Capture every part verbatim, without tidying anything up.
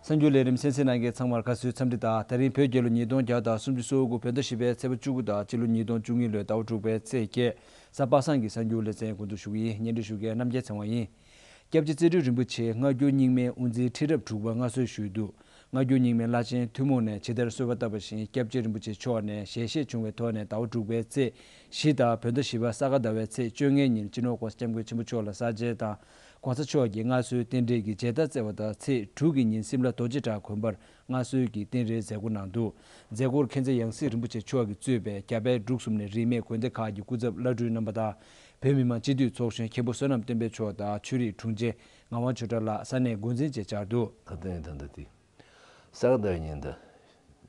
གསར་འགྱུར་ལས་རིམ་གསན་གཟིགས་གནང་མཁན་ཚང་མར་དགའ་བསུའི་འཚམས་འདྲི་དང་། ད་རིང་བོད་རྒྱལ་ལོ་ཉིས་སྟོང་བརྒྱ་དང་སུམ་ཅུ་སོ་དགུ་བོད་ཟླ་བཞི་པའི་ཚེས་པ་བཅུ་དགུ་དང་སྤྱི་ལོ་ཉིས་སྟོང་བཅུ་གཉིས་ལོའི་ཟླ་བ་དྲུག་པའི་ཚེས་བརྒྱད། གཟའ་པ་སངས་ཀྱི་གསར་འགྱུར་ལེ་ཚན་འགོ་འཛུགས་ཞུ་གི་ཡིན། སྙན་སྒྲོན་ཞུ་མཁན་རྣམ་རྒྱལ་ཚེ་དབང་ཡིན། སྐྱབས་རྗེ་རྩེ་སྤྲུལ་རིན་པོ་ཆེ་སྔ་འགྱུར་རྙིང་མའི་དབུ་འཛིན་ཁྲི་རབས་དྲུག་པ་མངའ་གསོལ་ཞུས་འདུག་སྔ་འགྱུར་རྙིང་མའི་བླ་ཆེན་ཐུན་མོང་ནས་ཇི་ལྟར་གསོལ་བ་བཏབ་པ་བཞིན། སྐྱབས་རྗེ་རིན་པོ་ཆེ་མཆོག་ནས་ཞལ་བཞེས་བྱུང་བའི་ཐོག་ནས་ཟླ་བ་དྲུག་པའི་ཚེས་བཞི་དང་བོད་ཟླ་བཞི་པ་ས་ག་ཟླ་བའི་ཚེས་བཅོ་ལྔའི་ཉིན་སྤྱི་ནོར་༸གོང་ས་༸སྐྱབས་མགོན་ཆེན་པོ་མཆོག་ལ་གསར་མཇལ་དང་། ༸གོང་ས་མཆོག་གིས་མངའ་གསོལ་རྟེན་འབྲེལ་གྱི་མཇལ་དར་བསྩལ་བ་དང་། ཚེས་དྲུག་གི་ཉིན་སིམ་ལ་རྡོ་རྗེ་བྲག་དགོན་པར་མངའ་གསོལ་གྱི་རྟེན་རེས་མཛད་སྒོ་གནང་འདུག་མཛད་སྒོར་མཁྱེན་བརྩེ་ཡང་སྲིད་རིན་པོ་ཆེ་མཆོག་གིས་གཙོས་པའི་རྒྱ་བལ་འབྲུག་གསུམ་ནས་རིས་མེད་དགོན་སྡེ་ཁག་གི་སྐུ་ཚབ་བླ་སྤྲུལ་རྣམ་པ་དང་། བོད་མི་མང་སྤྱི་འཐུས་ཚོགས་གཞོན་མཁན་པོ་བསོད་ནམས་བསྟན་འཕེལ་མཆོག་དང་ཆོས་རིག་དྲུང་ཆེ་ངག་དབང་ཆོས་གྲགས་ལགས་ས་གནས་འགོ་འཛིན་བཅས་བཅར་འདུག་ཁ་ཏོན་ད་ལྟ་དེ། ས་ག་ཟླ་བའི་ཉིན་དང་།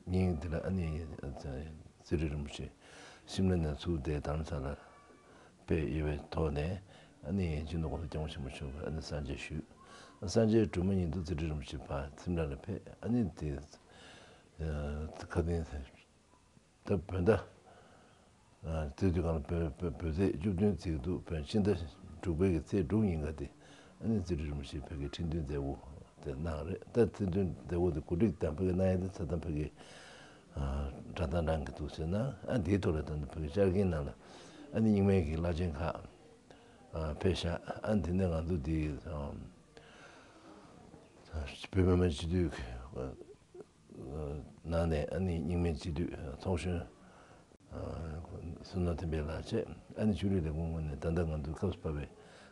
ཉིན་དེ་ལ་ཨ་ནི་རྩེ་སྤྲུལ་རིན་པོ་ཆེ་ཤིམ་ལ་ནས་ཚུར་དེ་དྷ་རམ་ས་ལར་ཕེབས་ཡོད་པའི་ཐོག་ནས། ཨ་ནི་སྤྱི་ནོར་༸གོང་ས་༸སྐྱབས་མགོན་ཆེན་པོ་མཆོག་གིས་ཨ་ནི་གསར་མཇལ་ཞུས། གསར་མཇལ་གྲོལ་མ་ཉིན་དུ་རྩེ་སྤྲུལ་རིན་པོ་ཆེ་ཕར་སིམ་ལ་ལ་ཕེབས། ཨ་ནི་དེ་ཁ་སྟོན་ད་བོད་ཟླ་རྩིས་དུས་སྒང་ལ་བོད་བོད་བོད་ཚེས་བཅུ་བདུན་བརྩིས་འདུག་བོད་ཕྱི་ཟླ་དྲུག་པའི་གི་ཚེས་དྲུག་ཉིན་ཀ་དེ། ཨ་ནི་རྩེ་སྤྲུལ་རིན་པོ་ཆེས་ཕ་གིར་ཁྲི་འདོན་མཛད་སྒོ་དེ་གནང་རེད། ད་ཁྲི་འདོན་མཛད་སྒོ་དེ་གོ་སྒྲིག་དང་ཕ་གིར་གནང་ཡ་དེ་ཚ་དང་ཕ་གིར་སྒྲ་གདངས་འདྲ་གི་འདུག་ཟེར་ན། ཨ་དེའི་ཐོག་ལ་ད་ནི་ཕ་གིར་བཅར་མཁན་ནང་ལ་ཨ་ནི་རྙིང་མའི་གི་བླ་ཆེན་ཁག་ཕེབས་ཤག་ཨ་དེ་ནས་ང་ཚོ་དེ་བོད་མི་མང་སྤྱི་འཐུས་ནང་ནས་ཨ་ནི་རྙིང་མའི་སྤྱི་འཐུས་ཚོགས་གཞོན་བསོད་ནམས་བསྟན་འཕེལ་ལགས་བཅས། ཨ་ནི་ཆོས་རིག་ལས་ཁུངས་ངོས་ནས་ད་ལྟ་ང་ཚོའི་སྐབས་སུ་བབས་པའི་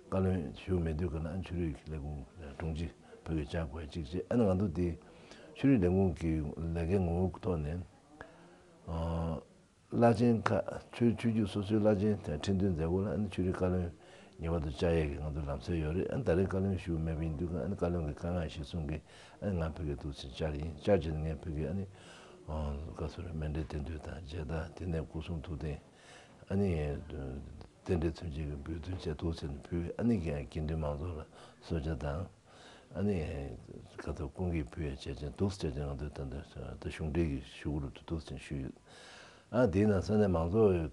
བཀའ་བློན་ཞུ་མེད་དུས་ཀ་ལ། ཨ་ནི་ཆོས་རིག་ལས་ཁུངས་དྲུང་ཆེ་ཕ་གིར་བཅར་དགོས་ཡ་གཅིག་བྱས། ཨ་ནི་ང་ཚོ་དེ་ཆོས་རིག་ལས་ཁུངས་ཀྱི་ལས་ཀའི་ངོ་བོ་ཐོག་ནས། བླ་ཆེན་ཁག་ཆོས་ཆོས་བརྒྱུད་སོ་སོའི་བླ་ཆེན་དང་ཁྲི་འདོན་མཛད་སྒོ་ལ། ཨ་ནི་ཆོས་རིག་བཀའ་བློན་ངེས་པར་དུ་བཅར་ཡས་ཀྱི་ང་ཚོ་ལམ་སྲོལ་ཡོད་རེད། ཨ་ནི་ད་རེས་བཀའ་བློན་ཞུ་མེད་པ་ཡིན་དུས་ཀ། ཨ་ནི་བཀའ་བློན་གྱིས་བཀའ་མངགས་གཞིར་བཟུང་གིས། ཨ་ནི་ང་ཕ་གིར་འདུག་སེ་བཅར་ཡིན། བཅར་རྗེས་ངས་ཕ་གིར་ཨ་ནི་བཀའ་ཟུར་མཎྜལ་རྟེན་མདོས་དང་མཇལ་དར། དེ་ནས་སྐུ་གསུང་ཐུགས་རྟེན། ཨ་ནི་རྟེན་འབྲེལ་མཚོན་བྱེད་ཀྱི་འབུལ་སྟོན་བཅས་འདུག་སེ་ཕུལ། ཨ་ནི་དགེ་འདུན་མང་ཚོགས་ལ་གསོལ་ཇ་དང་། ཨ་ནི་ཁ་ཐུག་སྐུ་འགྱེད་ཕུལ་ཡ་བྱས་ཅན་འདུག་སེ་བྱས་ཅན། ང་ཚོས་ད་ལྟ་ད་གཞུང་འབྲེལ་གྱི་ཞུ་གུ་རུ་འདུག་སེ་ཞུས་ཡོད། ཨ་དེའི་ནང་ས་གནས་མང་ཚོགས་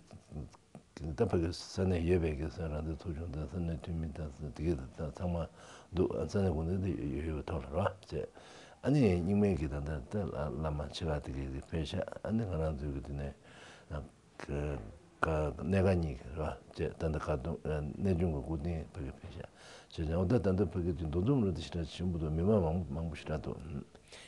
ད་ཕ་གི་ས་གནས་ཡོད་པའི་གི་ས་རང་བཙན་ཚོགས་ཆུང་དང་ས་གནས་འཐུས་མི་དང་དེ་གི་ཚང་མ་འདུག་ས་གནས་དགོན་སྡེ་འདི་ཡོད་པའི་ཐོག་ལ་ར་བྱས། ཨ་ནི་རྙིང་མའི་གི་ད་ལྟ་ད་བླ་མ་ཆེ་ཁག་དེ་གི་ཕེབས་ཤག་ཨ་ནི་ང་རང་ཚོའི་གི་དེ་ནས། གནད་འགག་གཉིས་རེད་བ། བཅས་ད་ལྟ་ཁ་ཏོན་གནས་ཆུང་གི་སྐུ་རྟེན་ཕ་གི་ཕེབས་ཤག་བྱས་ཙང་། འོ་ད་ད་ལྟ་ཕ་གི་དེ་འདུ་འཛོམས་རེད་དེ་ཞེ་དྲག་ཆེན་པོ་འདུག་མི་མང་མང་མང་པོ་ཞེ་དྲག་འདུག་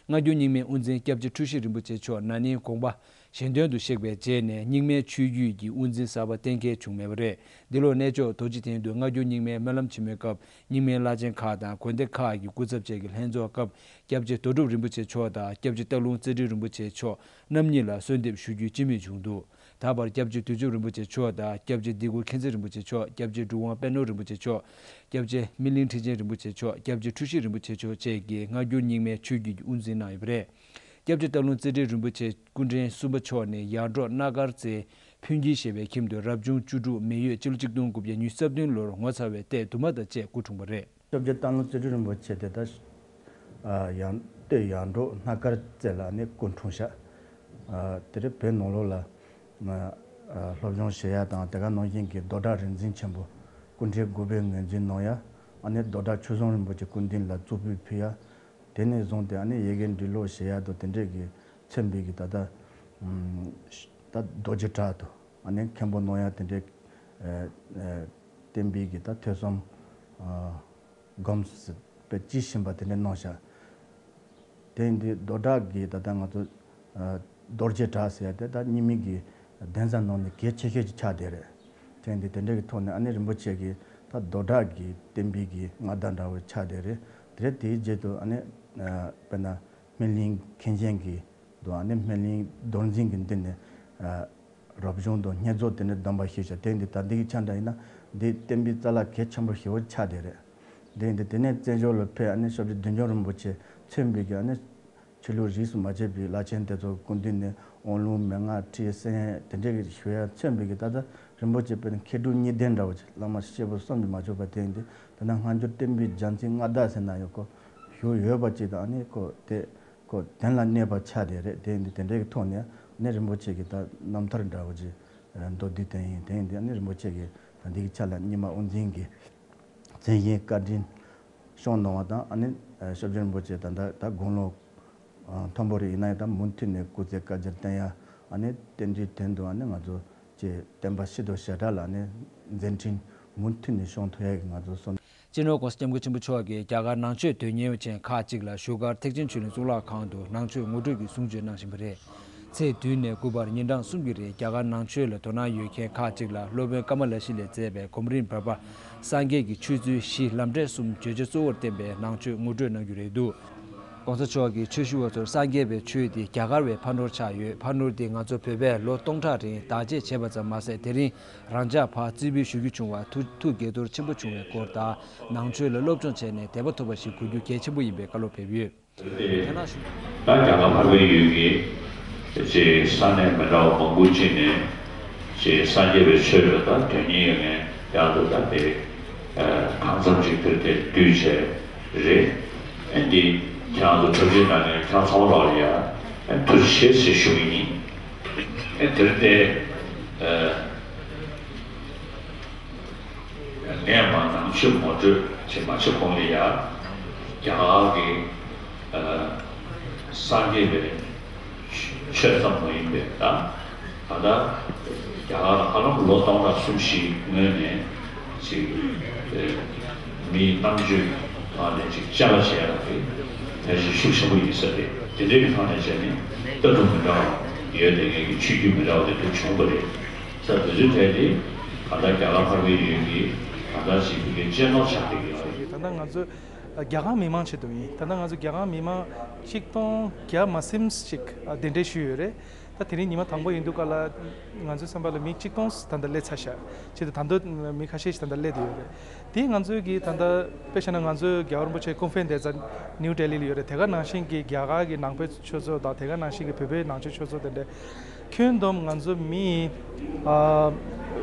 སྔ་འགྱུར་རྙིང་མའི་དབུ་འཛིན་སྐྱབས་རྗེ་འཁྲུལ་ཞིག་རིན་པོ་ཆེ་མཆོག་ན་ནིང་དགོངས་པ་གཞན་དོན་དུ་གཤེགས་པའི་རྗེས་ནས་རྙིང་མའི་ཆོས་བརྒྱུད་ཀྱི་དབུ་འཛིན་གསར་པ་གཏན་འཁེལ་བྱུང་མེད་པ་རེད། འདི་ལོ་གནས་མཆོག་རྡོ་རྗེ་གདན་དུ་སྔ་འགྱུར་རྙིང་མའི་སྨོན་ལམ་ཆེན་མོའི་སྐབས། རྙིང་མའི་བླ་ཆེན་ཁག་དང་དགོན་སྡེ་ཁག་གི་སྐུ་ཚབ་བཅས་ཀྱི་ལྷན་ཚོགས་སྐབས། སྐྱབས་རྗེ་རྡོ་གྲུབ་རིན་པོ་ཆེ་མཆོག་དང་སྐྱབས་རྗེ་སྟག་ལུང་རྩེ་སྤྲུལ་རིན་པོ་ཆེ་མཆོག་རྣམ་གཉིས་ལ་གསོལ་འདེབས་ཞུ་རྒྱུའི་སྤྱི་མོས་བྱུང་འདུག་ད་བར་སྐྱབས་རྗེ་བདུད་འཇོམས་རིན་པོ་ཆེ་མཆོག་དང་། སྐྱབས་རྗེ་ལྡེ་གུར་མཁྱེན་བརྩེ་རིན་པོ་ཆེ་མཆོག་སྐྱབས་རྗེ་གྲུབ་དབང་པད་ནོར་རིན་པོ་ཆེ་མཆོག་སྐྱབས་རྗེ་སྨིན་གླིང་ཁྲི་ཆེན་རིན་པོ་ཆེ་མཆོག་སྐྱབས་རྗེ་འཁྲུལ་ཞིག་རིན་པོ་ཆེ་མཆོག་བཅས་ཀྱིས་སྔ་འགྱུར་རྙིང་མའི་ཆོས་བརྒྱུད་ཀྱི་དབུ་འཛིན་གནང་ཡོད་པ་རེད། སྐྱབས་རྗེ་སྟག་ལུང་རྩེ་སྤྲུལ་རིན་པོ་ཆེ་སྐུ་ཕྲེང་གསུམ་པ་མཆོག་ནས་ཡར་འབྲོག་སྣ་དཀར་རྩེ་ཕུན་དཀྱིལ་ཞེས་པའི་ཁྱིམ་དུ་རབ་བྱུང་བཅུ་དྲུག་མེ་ཡོས་སྤྱི་ལོ་གཅིག་སྟོང་དགུ་བརྒྱ་ཉི་ཤུ་རྩ་བདུན་ལོར་ངོ་མཚར་བའི་ལྟས་དུ་མ་དང་བཅས་སྐུ་འཁྲུངས་པ་རེད། སྐྱབས་རྗེ་སྟག་ལུང་རྩེ་སྤྲུལ་རིན་པོ་ཆེ་དེ་ད་ཡང་སྟོད་ཡར་འབྲོག་སྣ་དཀར་རྩེ་ལ་ནི་སྐུ་འཁྲུངས་ཤག་དེ་རིང་བོད་ནང་ལོགས་ལ་སློབ་སྦྱོང་བྱེད་ཡ་དང་། དེ་ག་ནང་བཞིན་གྱི་རྡོ་བྲག་རིག་འཛིན་ཆེན་པོ་སྐུ་ཕྲེང་དགུ་པའི་ངོས་འཛིན་གནང་ཡ། ཨ་ནི་རྡོ་བྲག་ཆོས་བཟང་རིན་པོ་ཆེ་སྐུ་མདུན་ལ་གཙུག་ཕུད་ཕུལ་ཡ། དེ་ནས་བཟུང་སྟེ་ཨ་ནི་ཡི་གེ་འབྲི་ཀློག་བྱེད་ཡ་དང་དེ་འདྲས་ཀྱི་མཚོན་པའི་གི་ད་ལྟ་ད་རྡོ་རྗེ་བྲག་ཏུ་ཨ་ནི་མཁན་པོ་གནང་ཡ་དེ་འདྲས་བསྟན་པའི་གི་ད་ཐོས་བསམ་སྒོམ་པའི་དཔེ་ཅི་བཞིན་པ་དེ་འདྲས་གནང་ཤག་དེ་ཡིན་དུས་རྡོ་བྲག་གི་ད་ལྟ་ང་ཚོ་རྡོ་རྗེ་བྲག་ཟེར་ཡ་དེ་ད་རྙིང་མའི་གི་གདན་ས་ནང་ནས་གལ་ཆེ་ཤོས་ཅིག་ཆགས་བསྡད་རེད། དེ་ཡིན་དུས་དེ་འདྲ་གི་ཐོག་ནས་ཨ་ནི་རིན་པོ་ཆེ་གིས་ད་རྡོ་བྲག་གི་བསྟན་པའི་གི་མངའ་བདག་འདྲ་བོ་ཆགས་བསྡད་རེད། དེ་རེད། དེའི་རྗེས་སུ་ཨ་ནི་དཔེར་ན་སྨིན་གླིང་མཁན་ཆེན་གྱི་དང་ཨ་ནི་སྨིན་གླིང་རྡོར་འཛིན་གྱི་མདུན་ནས་རབ་བྱུང་དང་བསྙེན་རྫོགས་དེ་འདྲ་སྡོམ་པ་ཞུས་ཤག་དེ་ཡིན་དུས་ད་འདི་གི་ཆ་འདྲ་ཡིན་ན་འདི་བསྟན་པའི་རྩ་ལ་གལ་ཆེན་པོ་ཞེ་པོ་ཆགས་བསྡད་རེད། དེ་ཡིན་དུས་དེ་ནས་བཙན་བྱོལ་ལ་ཕེབས་ཨ་ནི་སྐྱབས་རྗེ་བདུད་འཇོམས་རིན་པོ་ཆེ་མཚོན་པའི་གི་ཨ་ནི་ཆོས་ལུགས་རིས་སུ་མ་ཆད་པའི་བླ་ཆེན་དེ་ཚོ་སྐུ་མདུན་ནས་དབང་ལུང་མན་ངག་ཁྲིད་གསན་དེ་འདྲའི་གི་ཞུ་ཡ་མཚོན་པའི་གི་ད་ལྟ་རིན་པོ་ཆེ་དཔེར་ན་མཁས་གྲུབ་གཉིས་ལྡན་འདྲ་བོ་ཅིག་བླ་མ་སྐྱེས་བུ་གསུམ་གྱིས་མ་གྲུབ་པ་དེ་ཡིན་དུས་ད་ལྟ་སྔ་འགྱུར་བསྟན་པའི་རྒྱལ་མཚན་མངའ་བདག་ཟེར་ན་ཡང་ཁོ་བཞུགས་ཡོད་པ་ཅིག་དང་ཨ་ནི་ཁོ་དེ་ཁོ་དོན་ལ་གནས་པ་ཆགས་བསྡད་རེད། དེ་ཡིན་དུས་དེ་འདྲའི་གི་ཐོག་ནས་ཨ་ནི་རིན་པོ་ཆེ་གི་ད་རྣམ་ཐར་འདྲ་བོ་ཅིག་མདོར་བསྡུས་བསྟན་ཡིན། དེ་ཡིན་དུས་ཨ་ནི་རིན་པོ་ཆེ་གི་ད་འདི་གི་ཆ་ལ་རྙིང་མ་དབུ་འཛིན་གྱི་མཚན་གཞི་བཀའ་དྲིན་བསྐྱངས་གནང་བ་དང་། ཨ་ནི་སྐྱབས་རྗེ་རིན་པོ་ཆེ་ད་ལྟ་ད་དགུང་ལོ་ མཐོན་པོ་རེ་ཡིན་ན་ཡང་ད་མུ་མཐུད་ནས་སྐུ་ཚེ་བསྐལ་བརྒྱར་བརྟན་ཡ། ཨ་ནི་རྟེན་འབྲེལ་དོན་དུ་ཨ་ནི་ང་ཚོ་ཀྱི་བསྟན་པ་ཕྱི་དྲོ་ཞེ་དྲག་ལ་ཨ་ནི་མཛད་འཕྲིན་མུ་མཐུད་ནས་བྱུང་ཐུབ་ཡ་གི་ང་ཚོ་བསམ། སྤྱི་ནོར་༸གོང་ས་༸སྐྱབས་མགོན་ཆེན་པོ་མཆོག་གིས་རྒྱ་གར་ནང་ཆོས་དོན་གཉེར་བ་ཅན་ཁག་ཅིག་ལ་བཞུགས་སྒར་ཐེག་ཆེན་ཆོས་གླིང་གཙུག་ལག་ཁང་དུ་ནང་ཆོས་ངོ་སྤྲོད་ཀྱི་གསུང་ཆོས་གནང་བཞིན་པ་རེད། ཚེས་བདུན་ནས་དགུ་བར་ཉིན་གྲངས་གསུམ་གྱི་རིང་རྒྱ་གར་ནང་ཆོས་ལ་དོ་སྣང་ཡོད་མཁན་ཁག་ཅིག་ལ་སློབ་དཔོན་ཀ་མ་ལ་ཤཱི་ལས་མཛད་པའི་གོམ་རིམ་བར་པ་སངས་རྒྱས་ཀྱི་ཆོས་ཚུལ་བཞི་ལམ་འབྲས་གསུམ་བརྗོད་བྱ་གཙོ་བོར་བསྟན་པའི་ནང་ཆོས་ངོ་སྤྲོད་གནང་རྒྱུ་རེད་འདུག ༸གོང་ས་མཆོག་གིས་ཆོས་ཞུ་བ་ཚོར་སངས་རྒྱས་པའི་ཆོས་དེ་རྒྱ་གར་བའི་ཕ་ནོར་ཆགས་ཡོད། ཕ་ནོར་དེ་ང་ཚོ་བོད་པས་ལོ་སྟོང་ཕྲག་རིང་བདག་གཅེས་བྱས་པ་ཙམ་མ་ཟད། དེ་རིང་རང་ཅག་ཕར་རྩིས་འབུལ་ཞུ་རྒྱུ་བྱུང་བ་ཐུགས་ཐུགས་དགྱེས་ཚོར་ཆེན་པོ་བྱུང་བའི་སྐོར་དང་། ནང་ཆོས་ལ་སློབ་སྦྱོང་བྱས་ནས་དད་པ་ཐོབ་པ་ཞིག་དགོས་རྒྱུ་གལ་ཆེན་པོ་ཡིན་པའི་བཀའ་སློབ་ཕེབས་ཡོད། ད་རྒྱ་གར་འཕགས་པའི་ཡུལ་གྱི་ཅེས་ས་གནས་མི་འདྲ་བ་མང་པོ་ཅིག་ནས་ཅེས་སངས་རྒྱས་པའི་ཆོས་ལ་ད་དོན་གཉེར་ཡོད་མཁན་ཡང་དུ་ད་དེ་གང་འཚམ་ཅིག་དེར་དེ་འདུས་བྱས་རེད། ཨེ་འདི་ཁྱེད་རང་ཚོ་འཁྲབ་ཆེན་གནང་མཁན་ཁྱེད་རང་ཚང་མ་ལ་ཡ་ཨེ་ཐུགས་རྗེ་ཆེ་ཞུ་གི་ཡིན། ཨེ་དེར་དེ་ངས་མ་ནང་ཆོས་ངོ་སྤྲོད་བྱེད་མ་བྱེད་གོང་ལ་ཡ་རྒྱ་གར་གྱི་སངས་རྒྱས་པའི་ཆོས་ཙམ་མ་ཡིན་པའི་ད་ད་ལྟ་རྒྱ་གར་ལ་ཧ་ལམ་ལོ་སྟོང་ཕྲག་གསུམ་བཞིའི་སྔོན་ནས་ཅིག་མིའི་རྣམ་དཔྱོད་ཐོག་ནས་ཅིག་དཔྱད་པ་བྱས་ཡག་གི་ཕན་ཤུགས་ཤུགས་ཆེན་པོ་ཡིན་ས་རེད། དེ་འདྲའི་ཐོག་ནས་བྱས་ནས་ལྟ་གྲུབ་མི་འདྲ་བ་ཡོད་དེ་ངེད་ཀྱི་ཆོས་བརྒྱུད་མི་འདྲ་བ་དེ་འདྲ་བྱུང་བ་རེད། ས་དེ་ཚོའི་གྲས་དེ་ད་ལྟ་རྒྱ་གར་འཕགས་པའི་ཡུལ་གྱི་ད་ལྟ་ཅིག་གི་གཅེས་ནོར་ཆགས་བསྡད་ཀྱི་ཡོད་རེད། ད་ལྟ་ང་ཚོ་རྒྱ་གར་མི་མང་ཆེད་དུ་ཡིན། ད་ལྟ་ང་ཚོ་རྒྱ་གར་མི་མང་ཆིག་སྟོང་བརྒྱ་མ་ཟིན་ཞིག་གདན་འདྲེན་ཞུས་ཡོད་རེད། ད་དེ་རིང་ཉི་མ་དང་པོ་ཡིན་དུས་སྐབས་ལ་ང་ཚོའི་བསམ་པ་ལ་མི་ཆིག་སྟོང་ད་ལྟ་སླེབས་ཚར་ཤག་ཆེད་དུ་ད་དུང་མི་ཁ་ཤས་ཤིག་ད་ལྟ་སླེབས་བསྡད་ཡོད་རེད། དེ་ང་ཚོའི་གི་ད་ལྟ་དཔེ་བཞག་ན་ང་ཚོའི་རྒྱལ་བ་རིན་པོ་ཆེ་ཀུང་ཧྥེ་མཛད་རྗེས་ནིའུ་ལྡི་ལི་ལ་ཡོད་རེད། དེ་ག་ནང་བཞིན་གི་རྒྱ་གར་གི་ནང་པའི་ཆོས་ཚོགས་དང་དེ་ག་ནང་བཞིན་གི་བོད་པའི་ནང་ཆོས་ཆོས་ཚོགས་དེ་འདྲ་ཁྱོན་བསྡོམས་ང་ཚོ་མི་ཨ་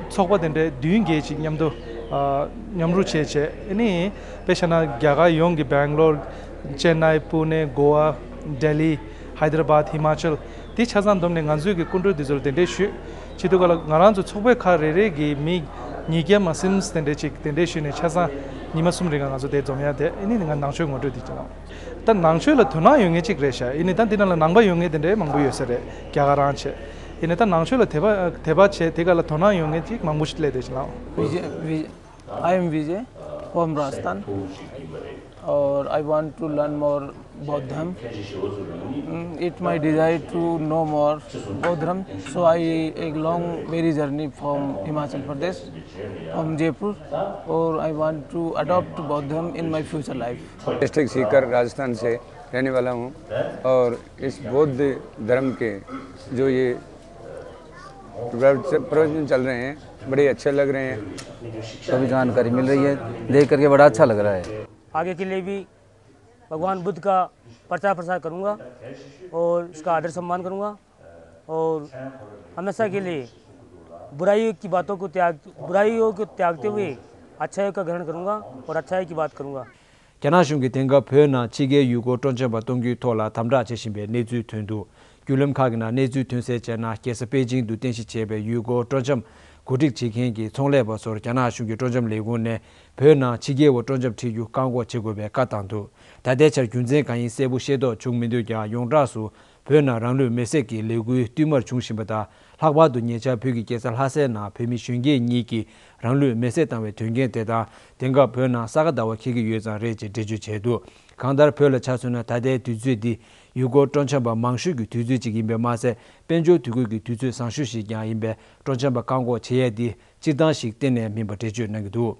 ཚོགས་པ་དེ་འདྲ་བདུན་བརྒྱད་ཅིག་མཉམ་དུ་ཨ་མཉམ་རུབ་བྱས་བྱས། ཨ་ནི་དཔེ་བཞག་ན་རྒྱ་གར་ཡོངས་ཀྱི་སྦེང་ལོར། ཅེན་ནའི། པུ་ནེ། གོ་ཝ། ལྡི་ལི། ཧའི་ཏི་ར་བཱད། ཧི་མ་ཅལ། དེ་ཆ་ཚང་བསྡོམས་ནས་ང་ཚོས་ཀྱི་སྐུ་མགྲོན་འདི་ཚོར་གདན་འདྲེན་ཞུས། བྱེད་དུས་ག་ལ་ང་རང་ཚོ་ཚོགས་པའི་ཁག་རེ་རེ་གི་མི་ཉིས་བརྒྱ་མ་ཟིན་གདན་འདྲེན་ཅིག་གདན་འདྲེན་ཞུས་ནས་ཆ་ཚང་ཉི་མ་གསུམ་རིང་ང་ཚོ་དེ་འཛོམས་ཡ་དེ་ཨ་ནི་ང་ནང་ཆོས་ངོ་སྤྲོད་འདི་བྱེད་ནོ། ད་ནང་ཆོས་ལ་དོ་སྣང་ཡོད་མཁན་གཅིག་རེད་ཤག་ཨ་ནི་ད་འདི་ནང་ལ་ནང་པ་ཡོད་མཁན་དེ་འདྲའི་མང་པོ་ཡོད་ས་རེད། རྒྱ་གར་རང་བྱས། ཨ་ནི་ད་ནང་ཆོས་ལ་དད་པ་དད་པ་བྱས་དེ་ག་ལ་དོ་སྣང་ཡོད་མཁན་གཅིག་མང་པོ་ཞིག་སླེབས་བསྡད་ཤག་ལགས། Vijay, Vi- I am Vijay from Rajasthan. Or I want to learn more Buddhism. Mm, it's my desire to know more Buddhism. So I a long very journey from Himachal Pradesh, from Jaipur. Or I want to adopt Buddhism in my future life. District Sikar Rajasthan से रहने वाला हूँ और इस बौद्ध धर्म के जो ये प्रवचन चल रहे हैं, बड़े अच्छे लग रहे हैं। सभी जानकारी मिल रही है, देख करके बड़ा अच्छा लग रहा है। आगे के लिए भी भगवान बुद्ध का प्रचार प्रसार करूँगा और उसका आदर सम्मान करूँगा और हमेशा के लिए बुराइयों की बातों को त्याग बुराइयों को त्यागते हुए अच्छाई का ग्रहण करूँगा और अच्छाई की बात करूँगा। རྒྱ་ནག་གཞུང་གིས་དེང་སྐབས་བོད་ནང་ཕྱི་རྒྱལ་ཡུལ་སྐོར་སྤྲོ་འཆམ་པ་གཏོང་རྒྱུའི་ཐོག་ལ་དམ་དྲག་བྱེད་བཞིན་པའི་གནས་ཚུལ་ཐོན་འདུག་བརྒྱུད་ལམ་ཁག་གི་ནང་གནས་ཚུལ་ཐོན་གསལ་བྱས་ན། རྒྱལ་ས་པེ་ཅིང་དུ་རྟེན་གཞི་བྱས་པའི་ཡུལ་སྐོར་སྤྲོ་འཆམ་གོ་སྒྲིག་བྱེད་མཁན་གྱི་ཚོང་ལས་པ་ཚོར་རྒྱ་ནག་གཞུང་གི་སྤྲོ་འཆམ་ལས་ཁུངས་ནས་བོད་ནང་ཕྱི་རྒྱལ་བ་སྤྲོ་འཆམ་ཁྲིད་རྒྱུ་བཀག་འགོག་བྱེད་དགོས་པའི་བཀའ་བཏང་འདུག་ད་ལྟའི་ཆར་རྒྱུ་མཚན་གང་ཡིན་གསལ་པོ་ཤེས་རྟོགས་བྱུང་མི་འདུག་ཀྱང་། ཡོངས་གྲགས་སུ་བོད་ནང་རང་ལུས་མེར་སྲེག་གི་ལས་འགུལ་བསྟུད་མར་འབྱུང་བཞིན་པ་དང་། ལྷག་པར་དུ་ཉེ་ཆར་བོད་ཀྱི་རྒྱལ་ས་ལྷ་སའི་ནང་བོད་མི་གཞོན་སྐྱེས་གཉིས་ཀྱིས་རང་ལུས་མེར་སྲེག་བཏང་བའི་དོན་རྐྱེན་དེ་དང་། དེང་སྐབས་བོད་ནང་ས་ག་ཟླ་བ་འཁེལ་གྱི་ཡོད་ཙང་རེད་ཅེས་འགྲེལ་བརྗོད་བྱས་འདུག་གང་ལྟར་བོད་ལ་ཆ་མཚོན་ན། ད་ལྟའི་དུས་ཚོད་འདི་ཡུལ་སྐོར་སྤྲོ་འཆམ་པ་མང་ཤོས་ཀྱི་དུས་ཚོད་ཅིག་ཡིན་པས་མ་ཟད། དཔལ་འབྱོར་དུས་འཁོར་གྱི་དུས་ཚོད་བཟང་ཤོས་ཤིག་ཀྱང་ཡིན་པས། སྤྲོ་འཆམ་པ་བཀག་འགོག་བྱེད་ཡས་འདི་སྤྱིར་བཏང་ཞིག་གཏན་ནས་མིན་པ་འགྲེལ་བརྗོད་གནང་གི་འདུག་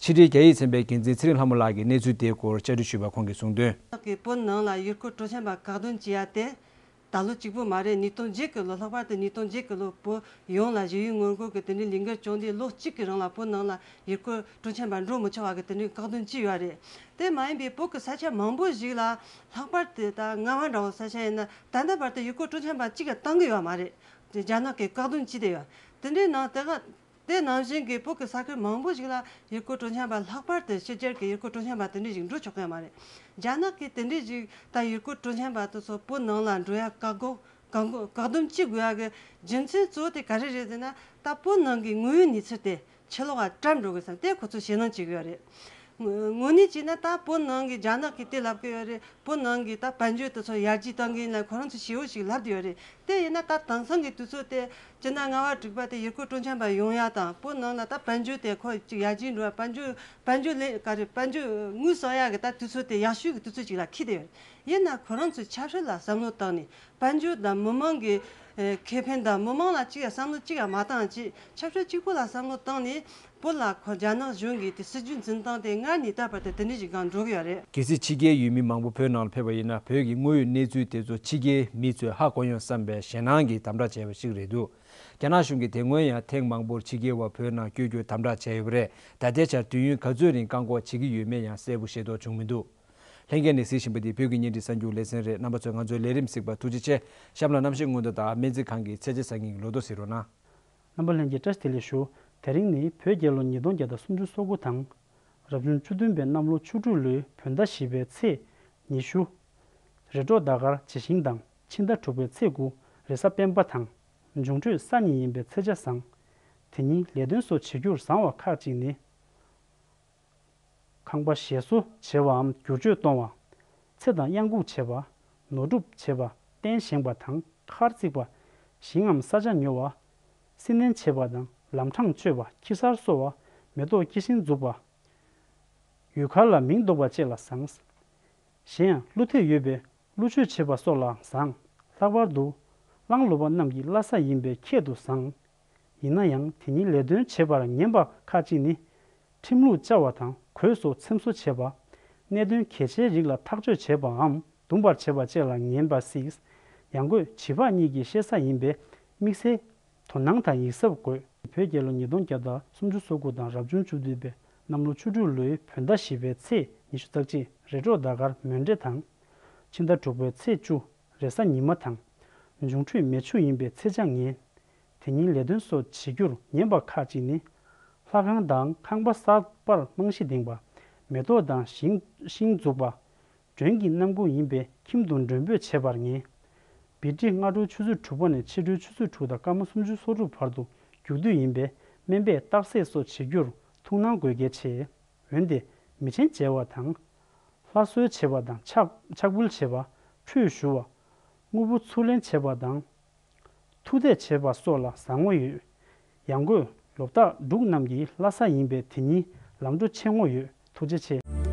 ཕྱི་དྲིལ་རྒྱ་ཡིག་ཚན་པའི་འགན་འཛིན་ཚེ་རིང་ལྷ་མོ་ལགས་ཀྱིས་གནས་ཚུལ་དེའི་སྐོར་བཅར་འདྲི་ཞུས་པར་ཁོང་གིས་གསུངས་དོན། ནག་གི་བོད་ནང་ལ་ཡུལ་སྐོར་སྤྲོ་འཆམ་པ་བཀག་སྡོམ་བྱེད་ཡ་དེ་ད་ལོ་གཅིག་པོ་མ་རེད། ཉིས་སྟོང་བརྒྱད་གི་ལོ། ལྷག་པར་དུ་ཉིས་སྟོང་བརྒྱད་གི་ལོ་བོད་ཡོངས་ལ་བཞུགས་ཡུལ་ངོ་རྒོལ་གྱི་དེ་འདྲའི་ལས་འགུལ་བྱུང་སྟེ། ལོ་གཅིག་གི་རིང་ལ་བོད་ནང་ལ་ཡུལ་སྐོར་སྤྲོ་འཆམ་པ་འགྲོ་མི་ཆོག་པ་གི་དེ་འདྲའི་བཀག་སྡོམ་བྱས་ཡོད་རེད། དེ་མ་ཡིན་པའི་བོད་ཀྱི་ས་ཆ་མང་པོ་ཞིག་ལ། ལྷག་པར་དུ་ད་རྔ་བ་འདྲ་བོ་ས་ཆ་ཡིན་ན་ད་ལྟ་བར་དུ་ཡུལ་སྐོར་སྤྲོ་འཆམ་པ་གཅིག་ཀྱང་བཏང་གི་ཡོད་མ་རེད། དེ་རྒྱ་ནག་གིས་བཀག་སྡོམ་བྱས་བསྡད་ཡོད། དེ་འདྲའི་ནང་དེ་ག་དེ་ནང་བཞིན་གྱི་བོད་ཀྱི་ས་ཁུལ་མང་པོ་ཞིག་ལ་ཡུལ་སྐོར་སྤྲོ་འཆམ་པ། ལྷག་པར་དུ་ཕྱི་རྒྱལ་གྱི་ཡུལ་སྐོར་སྤྲོ་འཆམ་པ་དེ་འདྲ་ཞིག་འགྲོ་ཆོག་གི་ཡོད་མ་རེད། རྒྱ་ནག་གིས་དེ་འདྲ་ཞིག་ད་ཡུལ་སྐོར་སྤྲོ་འཆམ་པ་དེ་ཚོ་བོད་ནང་ལ་འགྲོ་ཡ་བཀག་འགོག་བཀག་འགོག་བཀག་སྡོམ་བྱེད་དགོས་ཡ་གི་རྒྱུ་མཚན་གཙོ་བོ་དེ་ག་རེ་རེད་ཟེར་ན། ད་བོད་ནང་གི་དངོས་ཡོད་གནས་ཚུལ་དེ་ཕྱི་ལོགས་ལ་བཀྲམ་འགྲོ་དགོས་བསམ་དེ་ཁོ་ཚོས་ཞེད་སྣང་བྱེད་ཀྱི་ཡོད་རེད། དངོས་གནས་བྱས་ན་ད་བོད་ནང་གི་རྒྱ་ནག་གིས་དེ་ལབ་གི་ཡོད་རེད། བོད་ནང་གི་ད་དཔལ་འབྱོར་དེ་ཚོ་ཡར་རྒྱས་གཏོང་གི་ཡིན་ལ་ཁོ་རང་ཚོ་ཞེ་པོ་ཞིག་ལབ་བསྡད་ཡོད་རེད། དེ་ཡིན་ན་ད་དེང་སང་གི་དུས་ཚོད་དེ་སྤྱི་ཟླ་ལྔ་པ་དྲུག་པ་དེ་ཡུལ་སྐོར་སྤྲོ་འཆམ་པ་ཡོང་ཡ་དང་། བོད་ནང་ན་ད་དཔལ་འབྱོར་དེ་ཁོ་ཅིག་ཡར་རྒྱས་འགྲོ་བ། དཔལ་འབྱོར་དཔལ་འབྱོར་ལས་ག་རེ། དཔལ་འབྱོར་དངུལ་གསོག་ཡ་གི་ད་དུས་ཚོད་དེ་ཡག་ཤོས་ཀྱི་དུས་ཚོད་ཅིག་ལ་འཁེལ་བསྡད་ཡོད་རེད། ཡིན་ན་ཁོ་རང་ཚོས་ཆབ་སྲིད་ལ་བསམ་བློ་བཏང་ནས། དཔལ་འབྱོར་དང་མི་མང་གི་ཨེ་ཁེ་ཕན་དང་མི་མང་ལ་གཅིག་ཡང་བསམ་བློ་གཅིག་ཡང་མ་བཏང་བྱས། ཆབ་སྲིད་གཅིག་པུ་ལ་བསམ་བློ་བཏང་ནས། བོད་ལ་ཁོ་རྒྱ་ནག་གཞུང་གིས་དེ་སྲིད་ཇུས་འཛིན་སྟངས་དེ་སྔར་ནས་ད་བར་དུ་དེ་འདྲ་ཞིག་སྒང་འགྲོ་གི་ཡོད་རེད། གལ་སྲིད་ཕྱི་རྒྱལ་ཡུལ་མི་མང་པོ་བོད་ནང་ལ་ཕེབས་པ་ཡིན་ན། བོད་ཀྱི་དངོས་ཡོད་གནས་ཚུལ་དེ་ཚོ་ཕྱི་རྒྱལ་མི་ཚོས་ཧ་གོ་ཡོང་བསམ་པའི་ཞེད་སྣང་གིས་དམ་དྲག་བྱས་པ་ཞིག་རེད་འདུག་རྒྱ་ནག་གཞུང་གིས་དེ་སྔོན་ཡང་ཐེངས་མང་པོར་ཕྱི་རྒྱལ་བ་བོད་ནང་བསྐྱོད་རྒྱུར་དམ་དྲག་བྱས་ཡོད་པ་རེད། ད་ལྟའི་ཆར་དུས་ཡུན་ག་ཚོད་རིང་བཀག་འགོག་བྱེད་ཀྱི་ཡོད་མེད་ཡང་གསལ་པོ་ཤེས་རྟོགས་བྱུང་མི་འདུག་ལྷན་རྒྱས་ནས་གཟིགས་བཞིན་པ་འདི་བོད་ཀྱི་བརྙན་འཕྲིན་གསར་འགྱུར་ལེ་ཚན་རེད། རྣམ་པ་ཚོས་ང་ཚོའི་ལས་རིམ་གཟིགས་པར་ཐུགས་རྗེ་ཆེ། གཤམ་ལ་གནམ་གཤིས་སྔོན་བརྡ་དང་སྨན་རྩིས་ཁང་གི་ཚད་འཇལ་ཟབ་སྙིང་ལོ་ཏོག་གཟིགས་རོགས་གནང་། རྣམ་པ་ལྷན་རྒྱས་བཀྲ་ཤིས་བདེ་ལེགས་ཞུ། དེ་རིང་ནི་བོད་རྒྱལ་ལོ་ཉིས་སྟོང་བརྒྱ་དང་སུམ་ཅུ་སོ་དགུ་དང་། རབ་བྱུང་བཅུ་བདུན་པའི་གནམ་ལོ་ཆུ་འབྲུག་ལོའི་བོད་ཟླ་བཞི་པའི་ཚེས་ཉི་ཤུ། རེས་འགྲོགས་ཟླ་སྐར་ཇི་ཤིང་དང་། ཕྱི་ཟླ་དྲུག་པའི་ཚེས་དགུ་རེས་གཟའ་སྤེན་པ་དང་། འབྱུང་འཕྲོད་ས་ཉིན་ཡིན་པའི་ཚེས་ཆ་བཟང་། དེ་ཉིན་ལས་དོན་སོགས་བྱེད་རྒྱུར་བཟང་བ་ཁག་ཅིག་ནི། ཁང་པ་བཞེས་གསོ་བྱེད་པའམ་བསྒྱུར་བཅོས་གཏོང་བ། ཚེ་དང་གཡང་འགུགས་བྱེད་པ། ནོར་སྒྲུབ་བྱེད་པ། རྟེན་བཞེངས་པ་དང་མཁར་བརྩིགས་པ། ཞིང་ངམ་ས་ཆ་ཉོ་བ། སྲི་ནན་བྱེད་པ་དང་ལམ་འཕྲང་གཅོད་པ། ཁྱི་གསར་གསོ་བ། མེ་ཏོག་སྐྱེ་ཤིང་འཛུགས་པ། ཡུལ་མཁར་ལ་མིང་འདོགས་པ་བཅས་ལ་བཟང་། གཞན་ཡང་ཀླུ་ཐེབས་ཡོད་པས་ཀླུ་མཆོད་བྱེད་པ་སོགས་ལའང་བཟང་། ལྷག་པར་དུ་གླང་ལོ་པ་རྣམས་ཀྱི་བླ་གཟའ་ཡིན་པས་ཁྱད་དུ་བཟང་། ཡིན་ན་ཡང་དེ་ཉིན་ལས་དོན་བྱེད་པར་ངན་པ་ཁག་ཅིག་ནི། ཁྲིམས་ལུགས་བཅའ་བ་དང་གོས་སོགས་འཚེམ་བཟོ་བྱེད་པ། གནད་དོན་གལ་ཆེའི་རིགས་ལ་ཐག་གཅོད་བྱེད་པའམ་འདུམ་པར་བྱེད་པ་བཅས་ལ་ངན་པ་སྲིད། ཡང་སྒོས་བྱིས་པ་གཉིས་ཀྱི་བཤད་ས་ཡིན་པས་དམིགས་བསལ་དོ་སྣང་དང་ཡིད་གཟབ་དགོས། བོད་རྒྱལ་ལོ་ཉིས་སྟོང་བརྒྱ་དང་སུམ་ཅུ་སོ་དགུ་དང་རབ་བྱུང་བཅུ་བདུན་པའི་གནམ་ལོ་ཆུ་འབྲུག་ལོའི་བོད་ཟླ་བཞི་པའི་ཚེས་ཉི་ཤུ་རྩ་གཅིག་རེས་འགྲོགས་ཟླ་སྐར་མོན་འདྲེ་དང་། ཕྱི་ཟླ་དྲུག་པའི་ཚེས་བཅུ་རེས་གཟའ་ཉི་མ་དང་། འབྱུང་འཕྲོད་མེ་ཆུ་ཡིན་པས་ཚེས་ཆ་ངན། དེ་ཉིན་ལས་དོན་སོགས་བྱེད་རྒྱུར་ངན་པ་ཁག་ཅིག་ནི། ལྷ་ཁང་དང་ཁང་པ་གསར་པར་རྨང་གཞི་འདིང་བ། མེ་ཏོག་དང་ཤིང་ཤིང་འཛུགས་པ། མགྲོན་གྱི་གནམ་སྒོ་ཡིན་པས་ཁྱིམ་དུ་མགྲོན་འབོད་བྱེད་པར་ངན། བི་ཏྲི་སྔ་དྲོའི་ཆུ་ཚོད་དྲུག་པ་ནས་ཕྱི་དྲོའི་ཆུ་ཚོད་དྲུག་དང་སྐར་མ་སུམ་ཅུ་སོ་དྲུག་བར་དུ་རྒྱུག་དུས་ཡིན་པས་སྨན་པས་རྟགས་གསལ་སོགས་བྱེད་རྒྱུར་ཐུགས་སྣང་དགོས་གལ་ཆེ། འོན་ཏེ་མི་ཆེན་མཇལ་བ་དང་། ལྷ་གསོལ་བྱེད་པ་དང་ཕྱག་ཕྱག་འབུལ་བྱེད་པ། ཁྲུས་ཞུ་བ། དངོས་པོ་ཚུར་ལེན་བྱེད་པ་དང་། ཐུག་འདེད་བྱེད་པ་སོགས་ལ་བཟང་ངོ་ཡོད། ཡང་སྒོས་ལོ་རྟགས་འབྲུག་རྣམས་ཀྱི་བླ་གཟའ་ཡིན་པས་དེ་ཉིན་ལམ་འགྲོ་ཆེ་ངོ་ཡོད། ཐུགས་རྗེ་ཆེ།